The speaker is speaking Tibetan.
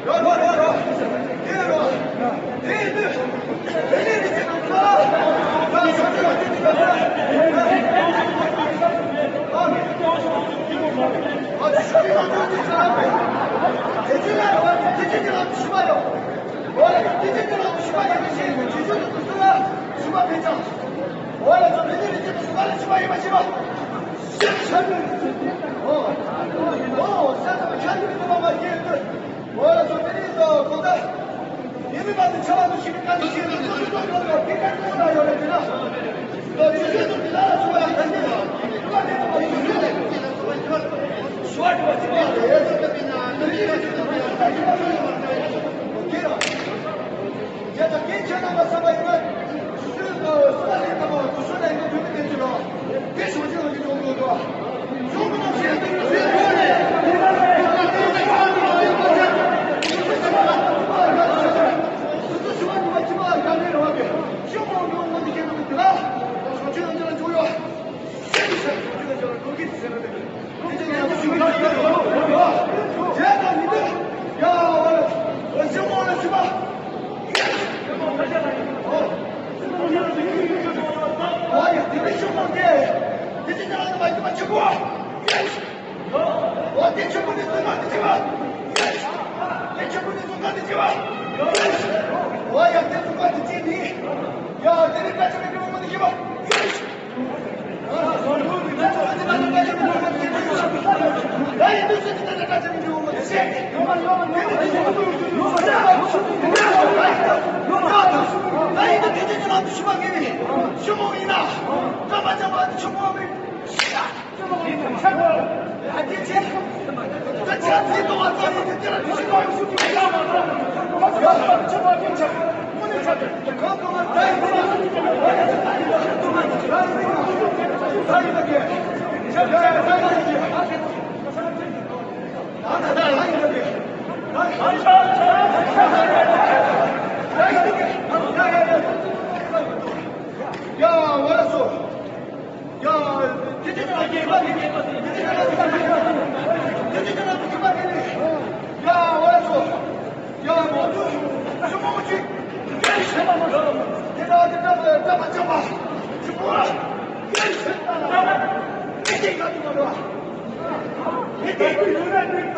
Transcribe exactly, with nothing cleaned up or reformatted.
རོ་རོ་རོ་རོ། དེ་རོ། དེ་དེ། དེ་ནས་དེ་ཅི་ནང་ཁ། ད་ཆོས་ཅི་ལ་དེ་ཅི་ལ། ཨ་ནི། ཨ་ཆོས་ཅི་ལ་དེ་ཅི་ལ། དེ་ཅི་ལ་རོ། དེ་ཅི་ཅི་ལ་ཤི་མ་ཡོང་། འོ་ལ་དེ་ཅི་ཅི་ལ་ཤི་མ་ཡོང་མི་ཤེས་ནས་ཆོས་ཅི་ལ་དེ་ཅི་ལ་ཤི་མ་མེད་ཅང་། འོ་ལ་ཚོ་དེ་ནས་དེ་ཅི་ལ་ཤི་མ་ལ་ཤི་མ་ཡོང་མ་ཤི་མ། ཤི་ཤི། འོ། འོ་ས་ད་ཤ་དེ་ནས་དེ་མ་མ་ཤེས་ཏེ། འོ་ལ་ཚོ་དེ་ནས་ཚོ་ཁོ་ད། ཡིན་མིན་པ་དེ་ཆ་བ་དེ་ཞིག་གི་དཀའ་ལས་བྱས་ནས་ཚོ་ཚོ་ཚོ་ཚོ་ཕི་ཀ་ཏི་ཚོ་ན་ཡོད་རེད་དེ་ན། ལོ་ཆུ་ཚོད་དུ་དེ་ལ་ཚོ་བ་ཡང་ཐན་ཏེ་ལ་ཡིན་མིན་པ་དེ་ཚོ་བ་ཡིན་ཚོད་དེ་ཚོ་བ་ཡིན་ཚོད་དེ། ཤོ་ཨ་ཏི་བ་ཅི་མ་རེད་ཚོ་དེ་ན་དེ་ཡིན་ཚོད་དེ་ཚོ་བ་ཡིན་ཚོད་དེ་ན། དེ་ལ་རྒྱ་ཚ་སྐད་ཆ་ན་བ་བསམ་པ་ཡིན་ན། ཚོ་ཚོ་ཚོ་ལ་ཡིན་ན་མ་ཚོ་ཚོ་ལ་ཡིན་ན་དུས་མི་དེ་ཚོ་ལ། དེ་བྱུང་ཆེ་བ་ཞིག་ཡོང་དགོས་འདུག་ཨ་ཡ། དེ་ནི་ཤོག་དང་དེ། དེ་ཅི་ཉག་ལ་མ་ཡིན་པ་ཆུ་བོ། ཨ་དེ་ཆུ་བོ་ནི་སྲུང་མ་དེ་ཅི་བ། དེ་ཆུ་བོ་ནི་སྲུང་མ་དེ་ཅི་བ། ཨ་ཡ། དེ་སྲུང་མ་དེ་ཅི་ནི། ཡ་དེ་ནི་ཀ་ཆུ་བོ་ནི་ཅི་བ། ཡ། ང་ལ་སོ། ཡ། དེ་དེ་ན་རྒྱལ་པ་དེ། དེ་དེ་ན་དེ་དེ་ན་དེ་དེ་ན་དེ་ཡ། ང་ལ་སོ། ཡ། ང་ཚོ་ཞུ་མོ་ཅིག་དེ་ན་དེ་ད་ད་མ་ཅམ་པ་ཅི་པོ་ར། དེ་དེ་ན་དེ་མ་ར། དེ་དེ་ཡོད་ན་དེ།